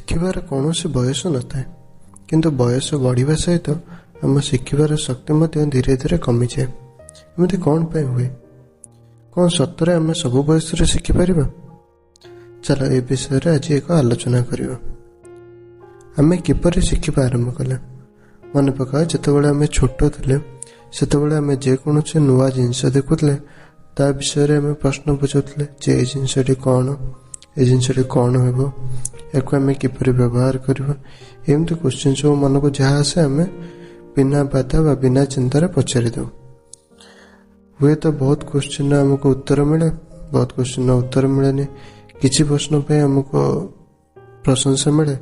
ଶିଖିବାର କୌଣସି ବୟସ ନଥାଏ, କିନ୍ତୁ ବୟସ ବଢ଼ିବା ସହିତ ଆମ ଶିଖିବାର ଶକ୍ତି ମଧ୍ୟ ଧୀରେ ଧୀରେ କମିଯାଏ। ଏମିତି କ'ଣ ପାଇଁ ହୁଏ? କ'ଣ ସତରେ ଆମେ ସବୁ ବୟସରେ ଶିଖିପାରିବା? ଚାଲ ଏ ବିଷୟରେ ଆଜି ଏକ ଆଲୋଚନା କରିବା। ଆମେ କିପରି ଶିଖିବା ଆରମ୍ଭ କଲେ? ମନେ ପକାଅ, ଯେତେବେଳେ ଆମେ ଛୋଟ ଥିଲେ ସେତେବେଳେ ଆମେ ଯେକୌଣସି ନୂଆ ଜିନିଷ ଦେଖୁଥିଲେ ତା ବିଷୟରେ ଆମେ ପ୍ରଶ୍ନ ପଚାରୁଥିଲେ ଯେ ଏ ଜିନିଷଟି କ'ଣ, ଏ ଜିନିଷଟି କ'ଣ ହେବ, ଏହାକୁ ଆମେ କିପରି ବ୍ୟବହାର କରିବା। ଏମିତି କୋଶ୍ଚିନ୍ ସବୁ ମନକୁ ଯାହା ଆସେ ଆମେ ବିନା ବାଧା ବା ବିନା ଚିନ୍ତାରେ ପଚାରିଦେଉ। ହୁଏତ ବହୁତ କୋଶ୍ଚିନ୍ର ଆମକୁ ଉତ୍ତର ମିଳେ, ବହୁତ କୋଶ୍ଚିନ୍ର ଉତ୍ତର ମିଳେନି। କିଛି ପ୍ରଶ୍ନ ପାଇଁ ଆମକୁ ପ୍ରଶଂସା ମିଳେ,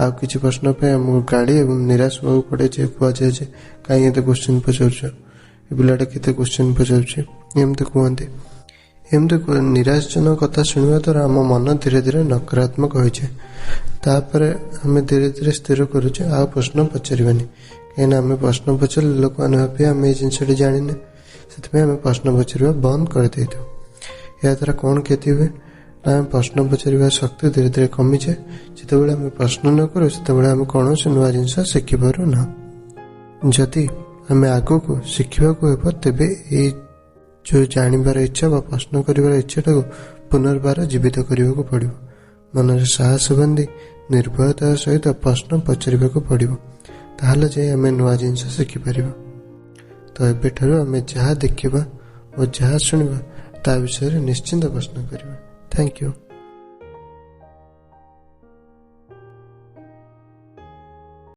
ଆଉ କିଛି ପ୍ରଶ୍ନ ପାଇଁ ଆମକୁ ଗାଳି ଏବଂ ନିରାଶ ହେବାକୁ ପଡ଼େ, ଯେ କୁହାଯାଏ ଯେ କାହିଁ ଏତେ କୋଶ୍ଚିନ୍ ପଚାରୁଛ, ଏ ପିଲାଟା କେତେ କୋଶ୍ଚିନ୍ ପଚାରୁଛି, ଏମିତି କୁହନ୍ତି। ଏମିତି ନିରାଶଜନକ କଥା ଶୁଣିବା ଦ୍ୱାରା ଆମ ମନ ଧୀରେ ଧୀରେ ନକାରାତ୍ମକ ହୋଇଯାଏ। ତାପରେ ଆମେ ଧୀରେ ଧୀରେ ସ୍ଥିର କରୁଛେ ଆଉ ପ୍ରଶ୍ନ ପଚାରିବାନି, କାହିଁକିନା ଆମେ ପ୍ରଶ୍ନ ପଚାରିଲେ ଲୋକମାନେ ଭାବିବେ ଆମେ ଏଇ ଜିନିଷଟି ଜାଣିନେ, ସେଥିପାଇଁ ଆମେ ପ୍ରଶ୍ନ ପଚାରିବା ବନ୍ଦ କରିଦେଇଥାଉ। ଏହାଦ୍ୱାରା କ'ଣ କ୍ଷତି ହୁଏ ନା, ଆମେ ପ୍ରଶ୍ନ ପଚାରିବା ଶକ୍ତି ଧୀରେ ଧୀରେ କମିଯାଏ। ଯେତେବେଳେ ଆମେ ପ୍ରଶ୍ନ ନ କରୁ ସେତେବେଳେ ଆମେ କୌଣସି ନୂଆ ଜିନିଷ ଶିଖିପାରୁନାହୁଁ। ଯଦି ଆମେ ଆଗକୁ ଶିଖିବାକୁ ହେବ ତେବେ ଏଇ ଯେଉଁ ଜାଣିବାର ଇଚ୍ଛା ବା ପ୍ରଶ୍ନ କରିବାର ଇଚ୍ଛାଟାକୁ ପୁନର୍ବାର ଜୀବିତ କରିବାକୁ ପଡ଼ିବ। ମନରେ ସାହସ ବାନ୍ଧି ନିର୍ଭୟତାର ସହିତ ପ୍ରଶ୍ନ ପଚାରିବାକୁ ପଡ଼ିବ, ତାହେଲେ ଯାଇ ଆମେ ନୂଆ ଜିନିଷ ଶିଖିପାରିବା। ତ ଏବେଠାରୁ ଆମେ ଯାହା ଦେଖିବା ଓ ଯାହା ଶୁଣିବା ତା ବିଷୟରେ ନିଶ୍ଚିନ୍ତ ପ୍ରଶ୍ନ କରିବା। Thank you.